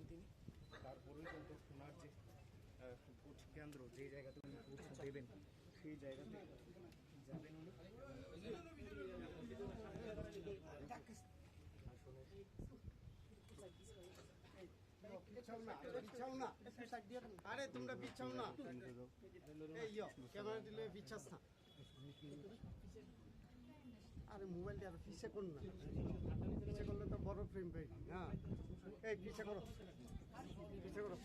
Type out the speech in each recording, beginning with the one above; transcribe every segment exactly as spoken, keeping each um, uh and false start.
তিনি, তারপরেই কিন্তু ওনার যে, আহ, ভোট কেন্দ্র, যে জায়গাতে উনি ভোট দেবেন, সেই জায়গাতে যাবেন উনি। পিছাও না, পিছাও না। আরে, তোমরা পিছাও না। এই ইয়ো, ক্যামেরা দিলে পিছাস না। আরে, মোবাইলটা আর পিছে কর না, পিছে করলে তো বড় ফ্রেম পাইবি। হ্যাঁ, এই পিছে করো, পিছে করো।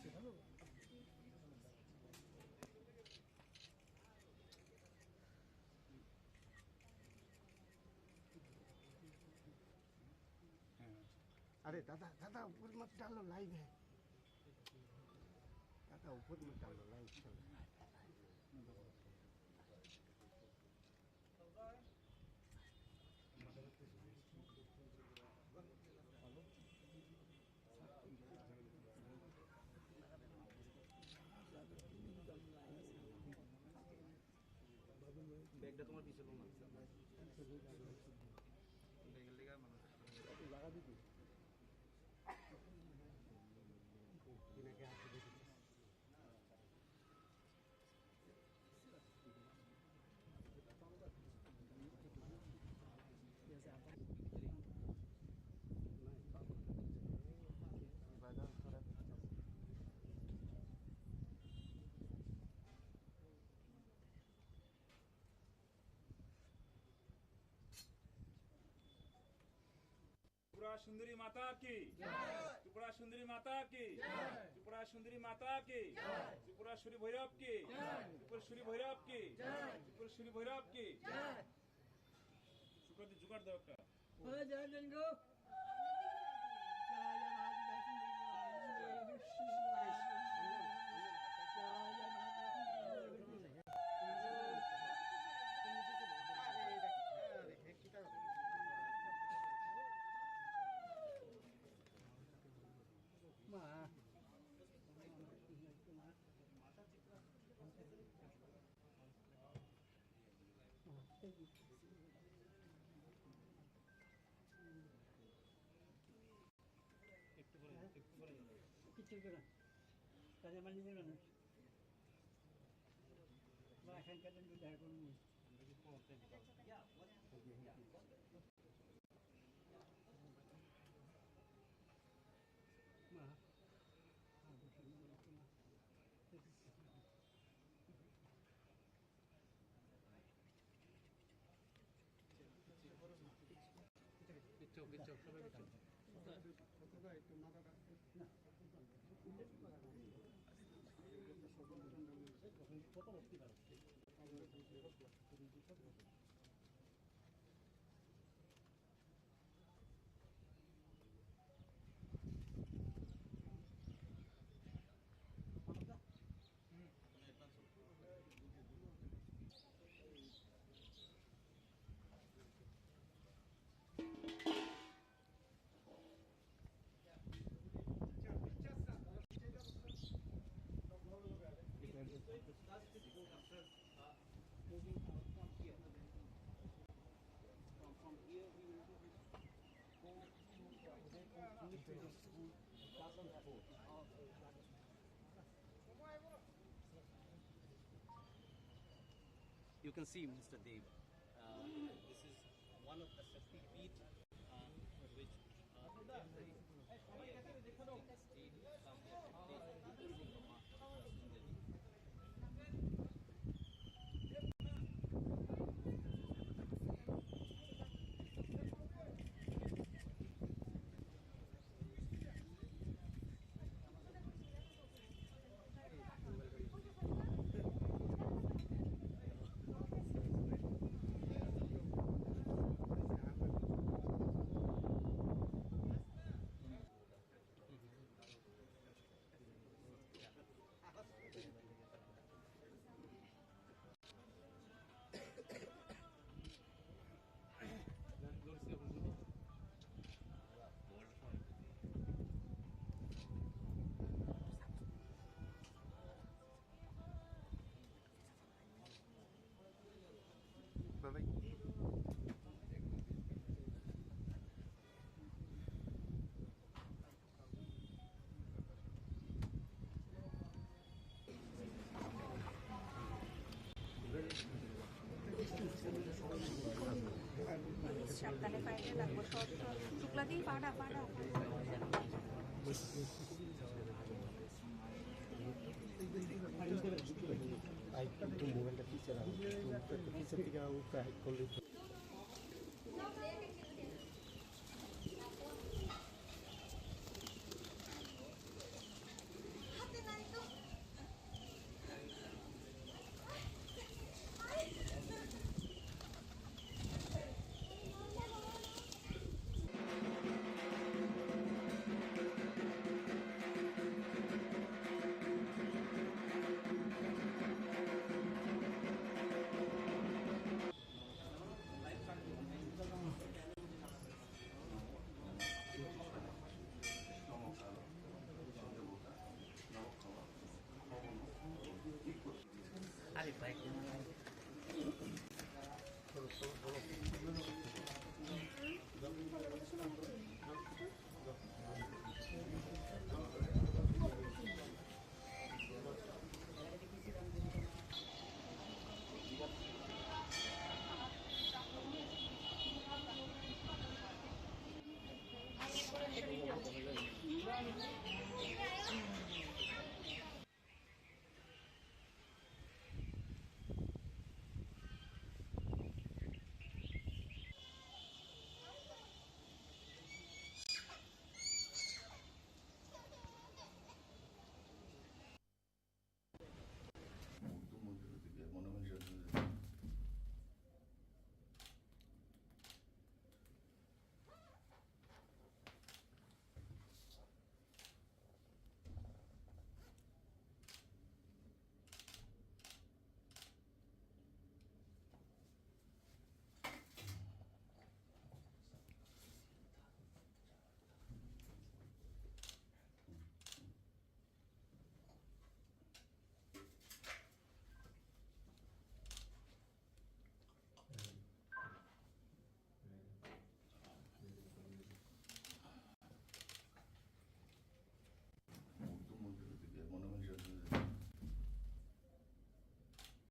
আরে দাদা, দাদা, উপর মত ডালো, লাইভ হ্যায়। দাদা, উপর মত ডালো, লাইভ চল। ব্যাগটা তোমার পিছনে না। ব্যাগের লেগে মানুষ। ত্রিপুরা সুন্দরী মাতা কি? জয়। ত্রিপুরা সুন্দরী মাতা কি? জয়। ত্রিপুরা সুন্দরী মাতা কি? জয়। ত্রিপুরা সুরী ভৈরব কি? জয়। ত্রিপুরা সুরী ভৈরব কি? জয়। ত্রিপুরা সুরী ভৈরব কি? জয়। জোগাড় দি-, জোগাড় দাও একটা। ওরা জয় জয় গো। একটু করে, একটু করে। কিচ্ছু করে না। কাজে মানি দিল না। বা এখানকার জন্য দেখা করুন। মা। You can see, Mister Dev, uh, this is one of the Shakti Peeth, uh, which, uh, every state comes to Chaptane paide lagbo short short. Chukla di pada pada. Ai, tu mobile ta picture aro. Tu picture tiga u ka hai kol.